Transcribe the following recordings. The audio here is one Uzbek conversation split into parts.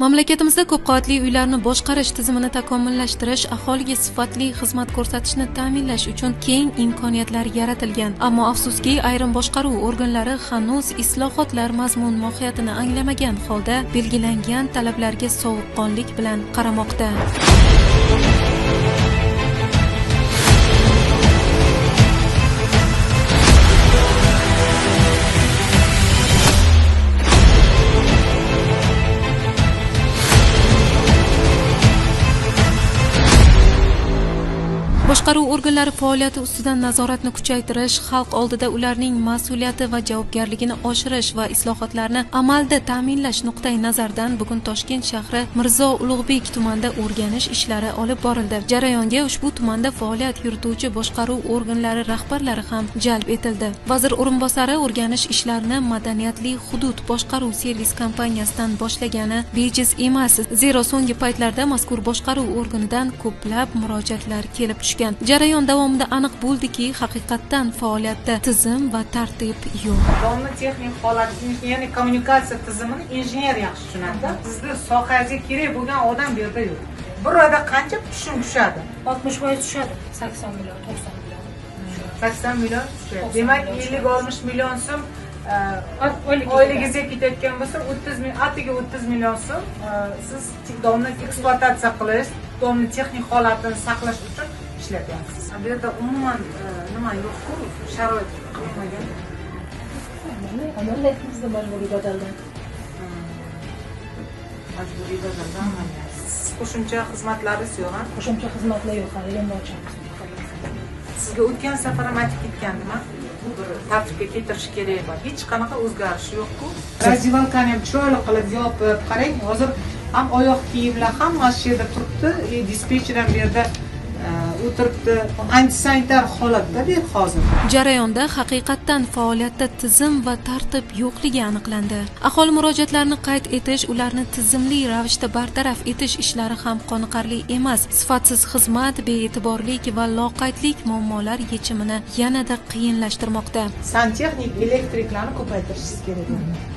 Mamlakatimizda ko'p qavatli uylarni boshqarish tizimini takomillashtirish, aholiga sifatli xizmat ko'rsatishni ta'minlash uchun keng imkoniyatlar yaratilgan. Ammo afsuski, ayrim boshqaruv organlari hanuz islohotlar mazmun mohiyatini anglamagan holda belgilangan talablarga sovuqqonlik bilan qaramoqda. Boshqaruv organlari faoliyati ustidan nazoratni kuchaytirish, xalq oldida ularning mas'uliyati va javobgarligini oshirish va islohotlarni amalda ta'minlash nuqtai nazaridan bugun Toshkent shahri Mirzo Ulug'bek tumanida o'rganish ishlari olib borildi. Jarayonga ushbu tumanda faoliyat yurituvchi boshqaruv organlari rahbarlari ham jalb etildi. Vazir o'rinbosari o'rganish ishlarini Madaniyatli hudud boshqaruv servis kompaniyasidan boshlagani bejiz emas, zero so'nggi paytlarda mazkur boshqaruv organidan ko'plab murojaatlar kelib tushgan. Jarayon davomida aniq bo'ldiki, haqiqatdan faoliyatda tizim va tartib yo'q. Domni texnik holatini, ya'ni kommunikatsiya tizimini injener yaxshi tushunadi. Sizni sohangizga kerak bo'lgan odam bu yerda yo'q. Bir oyda qancha tushum tushadi? 60% tushadi. 80 million, 90 million. 80 million tushadi. Demak, 50-60 million so'm oyligingizga ketayotgan bo'lsa, 30 ming, atiga 30 million so'm siz domni ekspluatatsiya qilish, domni texnik holatini saqlash uchun ishlatyapsiz. Bu yerda umuman nima yo'q-ku, sharoit qilmagan. Amallayapmiz majburiy badaldan. Majburiy badaldan amallayapsiz. Qo'shimcha xizmatlaringiz yo'q, ha? Qo'shimcha xizmatlar yo'q, hali endi ochamiz. Sizga o'tgan safar ham aytib ketgandim-a? Bu bir tartibga keltirish kerak bor. Hech qanaqa o'zgarish yo'q-ku. Razivalkani ham chiroyli qilib yopib, qarang, hozir ham oyoq kiyimlar hammasi shu yerda turibdi, dispetcher ham bu yerda o'tiribdi. Antisanitar holatda bu hozir. Jarayonda haqiqatdan faoliyatda tizim va tartib yo'qligi aniqlandi. Aholi murojaatlarini qayd etish, ularni tizimli ravishda bartaraf etish ishlari ham qoniqarli emas. Sifatsiz xizmat, bee'tiborlik va loqaydlik muammolar yechimini yanada qiyinlashtirmoqda. Santexnik, elektriklarni ko'paytirishingiz kerak.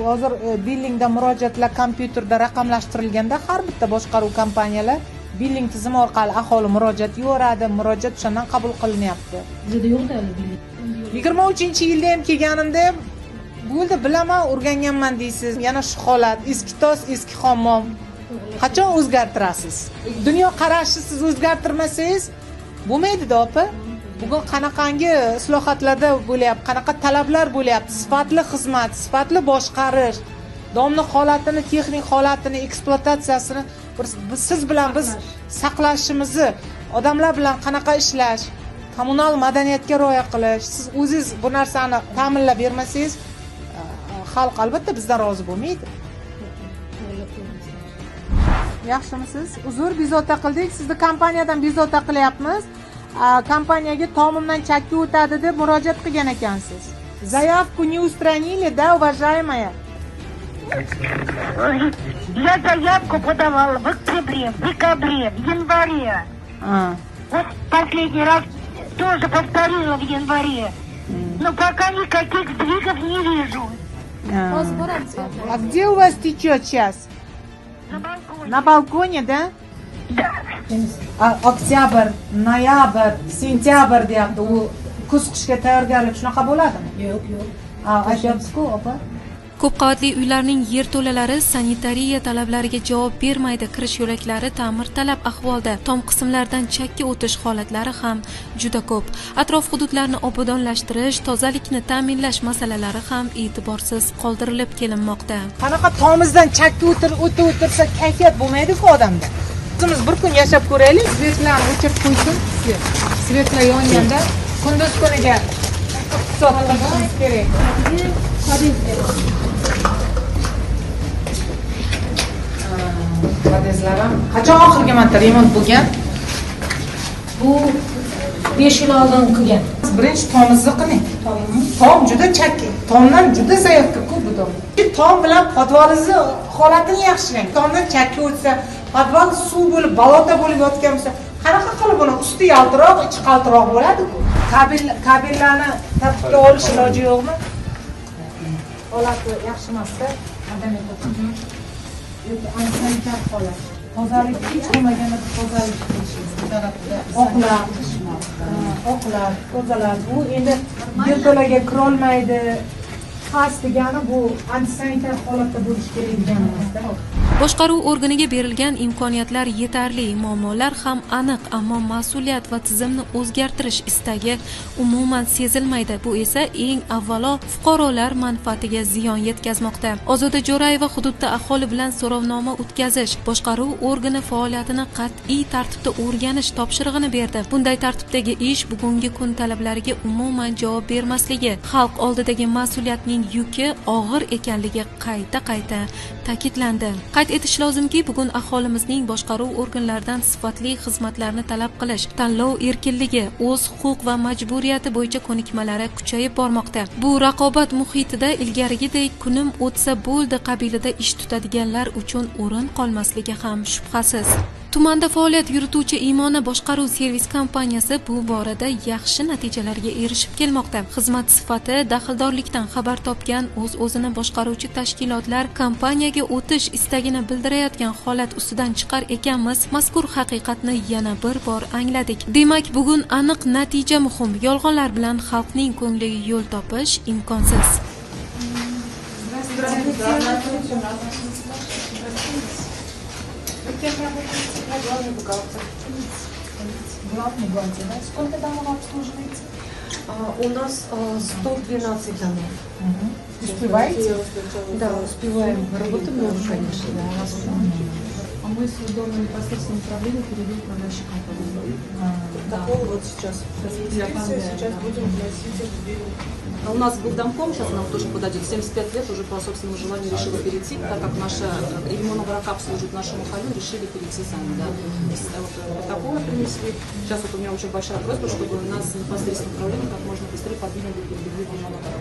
Hozir billingda murojaatlar kompyuterda raqamlashtirilganda har bitta boshqaruv kompaniyalar billing tizimi orqali aholi murojaat yuboradi, murojaat o'shandan qabul qilinyapti. Bizda yo'q-da hali billing. 23-yilda ham kelganimda ham bo'ldi, bilaman, o'rganganman deysiz. Yana shu holat, eski tos, eski hammom. Qachon o'zgartirasiz? Dunyo qarashni siz o'zgartirmasangiz bo'lmaydi-da, opa. Bugun qanaqangi islohotlarda bo'lyapti, qanaqa talablar bo'lyapti, sifatli xizmat, sifatli boshqarish, domni holatini, texnik holatini, ekspluatatsiyasini siz bilan biz saqlashimizni, odamlar bilan qanaqa ishlash, kommunal madaniyatga rioya qilish, siz o'zingiz bu narsani ta'minlab bermasangiz, xalq albatta bizdan rozi bo'lmaydi. Yaxshimisiz? Uzr, bezovta qildik. Sizni kompaniyadan bezovta qilyapmiz. Kompaniyaga tomimdan chakka o'tadi deb murojaat qilgan ekansiz. Заявку не устранили, да, уважаемая? Я заявку подавала в октябре, в декабре, в январе. Вот последний раз тоже повторила в январе. Но пока никаких сдвигов не вижу. А где у вас течет сейчас? На балконе. На балконе, да? Да. Oktyabr, noyabr, sentyabr deyapti. U kuz qishga tayyorgarlik shunaqa bo'ladimi? Yo'q, yo'q. Aytyapsiz-ku, opa. Ko'p qavatli uylarning yerto'lalari sanitariya talablariga javob bermaydi, kirish yo'laklari ta'mirtalab ahvolda, tom qismlardan chakka o'tish holatlari ham juda ko'p. Atrof hududlarni obodonlashtirish, tozalikni ta'minlash masalalari ham e'tiborsiz qoldirilib kelinmoqda. Qanaqa tomizdan chakka o'tib o'tirsa kayfiyat bo'lmaydi-ku odamda. O'zimiz bir kun yashab ko'raylik, svetlarni o'chirib qo'ysin, svetlar yonganda kunduz kuniga iqtisod qilishimiz kerak. Podyezdlar ham qachon oxirgi marta remont bo'lgan? Bu 5 yil oldin qilgan. Birinchi tomizni qiling. Tom juda chakki, tomdan juda zaifka ko'p bu tom. Tom bilan podvalingizni holatini yaxshilang. Tomdan chakki o'tsa, podval suv bo'lib, balota bo'lib yotgan bo'lsa, qanaqa qilib buni usti yaltiroq, ichi qaltiroq bo'ladi-ku. Kabellarni tartibga olish iloji yo'qmi? Holati yaxshi emas-da. Это antisanitar holat. Tozalik hech bo'lmaganda tozalik qilishimiz. Oqlar, oqlar, tozalar. Bu endi yerto'laga kirolmaydi. Past degani bu antisanitar holatda bo'lishi kerak degani emasda. Boshqaruv organiga berilgan imkoniyatlar yetarli, muammolar ham aniq, ammo mas'uliyat va tizimni o'zgartirish istagi umuman sezilmaydi. Bu esa eng avvalo fuqarolar manfaatiga ziyon yetkazmoqda. Ozoda Jo'rayeva hududda aholi bilan so'rovnoma o'tkazish, boshqaruv organi faoliyatini qat'iy tartibda o'rganish topshirig'ini berdi. Bunday tartibdagi ish bugungi kun talablariga umuman javob bermasligi, xalq oldidagi mas'uliyatning yuki og'ir ekanligi qayta-qayta ta'kidlandi. Qayd etish lozimki, bugun aholimizning boshqaruv organlaridan sifatli xizmatlarni talab qilish, tanlov erkinligi, o'z huquq va majburiyati bo'yicha ko'nikmalari kuchayib bormoqda. Bu raqobat muhitida ilgarigidek kunim o'tsa bo'ldi qabilida ish tutadiganlar uchun o'rin qolmasligi ham shubhasiz. Tumanda faoliyat yurituvchi Iymona boshqaruv servis kompaniyasi bu borada yaxshi natijalarga erishib kelmoqda. Xizmat sifati daxldorlikdan xabar topgan o'z-o'zini boshqaruvchi tashkilotlar kompaniyaga o'tish istagini bildirayotgan holat ustidan chiqar ekanmiz, mazkur haqiqatni yana bir bor angladik. Demak, bugun aniq natija muhim. Yolg'onlar bilan xalqning ko'ngliga yo'l topish imkonsiz. Я главный бухгалтер. Главный бухгалтер, да? Сколько домов обслуживаете? У нас 112 домов. Угу. Успеваете? Да, успеваем. Работы много, конечно. Да, у нас много. А мы с дома непосредственно управления перевели управляющей компании. Протокол вот сейчас. Сейчас будем вносить в день. А у нас был домком, сейчас нам тоже подойдет. 75 лет уже по собственному желанию решила перейти, так как наша Имона Врака обслуживает нашу махалю, решили перейти сами. Да. Вот, протоколы принесли. Сейчас вот у меня очень большая просьба, чтобы нас непосредственно управление как можно быстрее подвинули перевели в Имона Врака.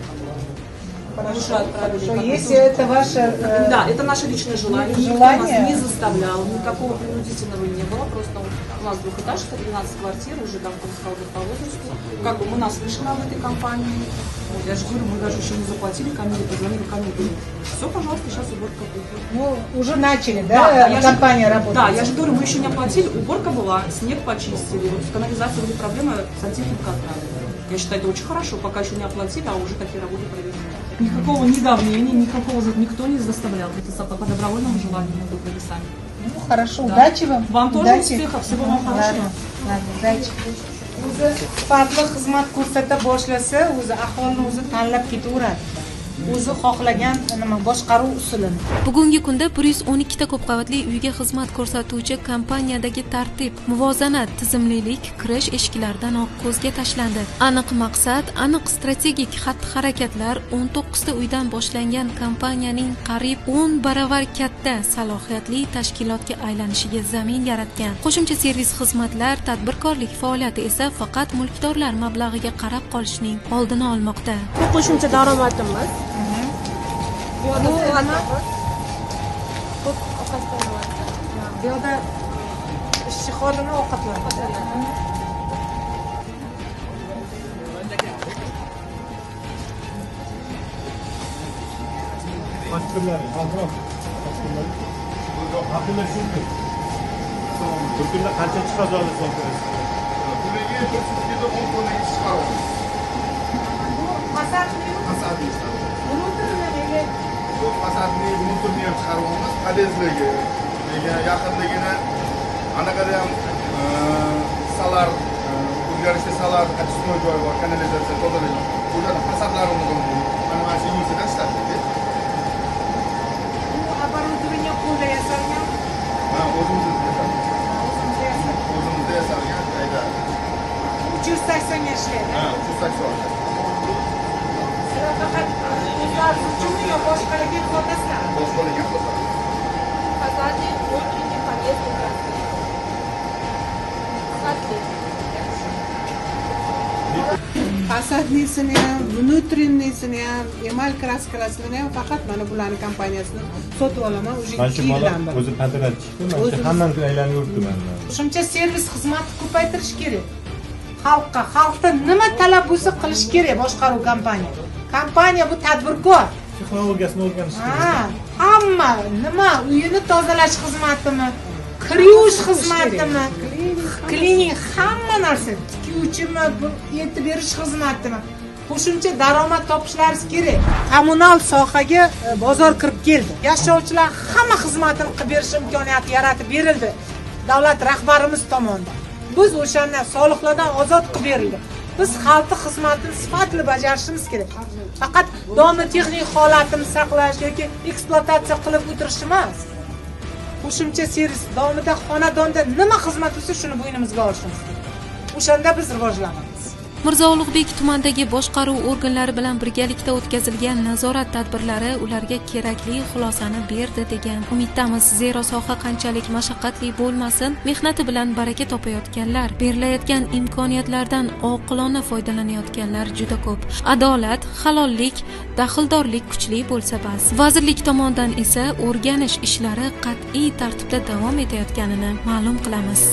Хорошо, хорошо. Если это ваше... Да, это наше личное желание. Никто нас не заставлял, никакого принудительного не было. Просто у нас двухэтажка, 12 квартир, уже домком сказал по возрасту. Как бы мы наслышаны об этой компании. Вот, я же говорю, мы даже еще не заплатили, Камиле позвонили, Камиле говорит, все, пожалуйста, сейчас уборка будет. Ну, уже начали, да, да, компания работает? Да, я же говорю, мы еще не оплатили, уборка была, снег почистили, вот с канализацией были проблемы, сантехника отправили. Я считаю, это очень хорошо, пока еще не оплатили, а уже такие работы проведены. Никакого ни давления, никакого никто не заставлял. Это по добровольному желанию мы выбрали сами. Ну, хорошо, да. Удачи вам. Вам тоже удачи. Успехов, всего вам хорошего. Ладно, удачи. O'zi sifatli xizmat ko'rsata boshlasa, o'zi aholini o'zi tanlab ketaveradi. O'zi xohlagan nima boshqaruv usulini. Bugungi kunda 112 ta ko'p qavatli uyga xizmat ko'rsatuvchi kompaniyadagi tartib, muvozanat, tizimlilik kirish eshiklaridanoq ko'zga tashlandi. Aniq maqsad, aniq strategik xatti-harakatlar 19 ta uydan boshlangan kompaniyaning qariyb 10 baravar katta salohiyatli tashkilotga aylanishiga zamin yaratgan. Qo'shimcha servis xizmatlar, tadbirkorlik faoliyati esa faqat mulkdorlar mablag'iga qarab qolishning oldini olmoqda. Bu qo'shimcha daromadimiz. Bu yoqda ishchi xodimi ovqatlanadi. Bir kunda qancha chiqadi olsa Kuniga bir sutkada 10 tonna ish chiqaramiz. Bu fasadli, fasadli. Внутренний Yo'q, fasadli, внутренний ham chiqaryapmiz, podyezdligi, degan yaqinligini anaqada ham salar, o'zgarishli salar, очистной joyi bor, kanalizatsiya tozalagan. O'shani fasadlarini mana shu yuzida ishlatdik. Bu оборудование qo'lda yasalgan? Ha, o'zimizda yasalgan. O'zimizda yasalgan, ayda. 380 ga ishlaydi. Ha, 380. Sizlar faqat o'zlaringiz uchunmi yo boshqalarga ham sotasizlar? Boshqalarga ham sotamiz. Fasadli, внутренний подъездный краски. Fasadli. Fasadlisini ham, внутреннийsini ham, emal kraskalasini ham faqat mana bularning kompaniyasini sotib olaman, уже 2 yildan beri. O'zi подрядчик-da, mana shu hammani aylanib yuribdi mana. Qo'shimcha servis xizmati ko'paytirish kerak. Xalqqa, xalqdan nima talab bo'lsa qilish kerak boshqaruv kompaniya. Kompaniya bu tadbirkor. Texnologiyasini o'rganish kerak. Ha, hamma nima uyini tozalash xizmatimi, kir yuvish xizmatimi, klinik, hamma narsa, tikuvchimi, yetib berish xizmatimi, qo'shimcha daromad topishlaringiz kerak. Kommunal sohaga bozor kirib keldi. Yashovchilar hamma xizmatini qilib berish imkoniyati yaratib berildi davlat rahbarimiz tomonidan. Biz o'shandan soliqlardan ozod qilib berildi. Biz xalqni xizmatini sifatli bajarishimiz kerak. Faqat domni texnik holatini saqlash yoki ekspluatatsiya qilib o'tirish emas. Qo'shimcha servis davomida xonadonda nima xizmat bo'lsa shuni bo'ynimizga olishimiz kerak. O'shanda biz rivojlanamiz. Mirzo Ulug'bek tumanidagi boshqaruv organlari bilan birgalikda o'tkazilgan nazorat tadbirlari ularga kerakli xulosani berdi degan umiddamiz. Zero soha qanchalik mashaqqatli bo'lmasin, mehnati bilan baraka topayotganlar, berilayotgan imkoniyatlardan oqilona foydalanayotganlar juda ko'p. Adolat, halollik, daxldorlik kuchli bo'lsa bas. Vazirlik tomonidan esa o'rganish ishlari qat'iy tartibda davom etayotganini ma'lum qilamiz.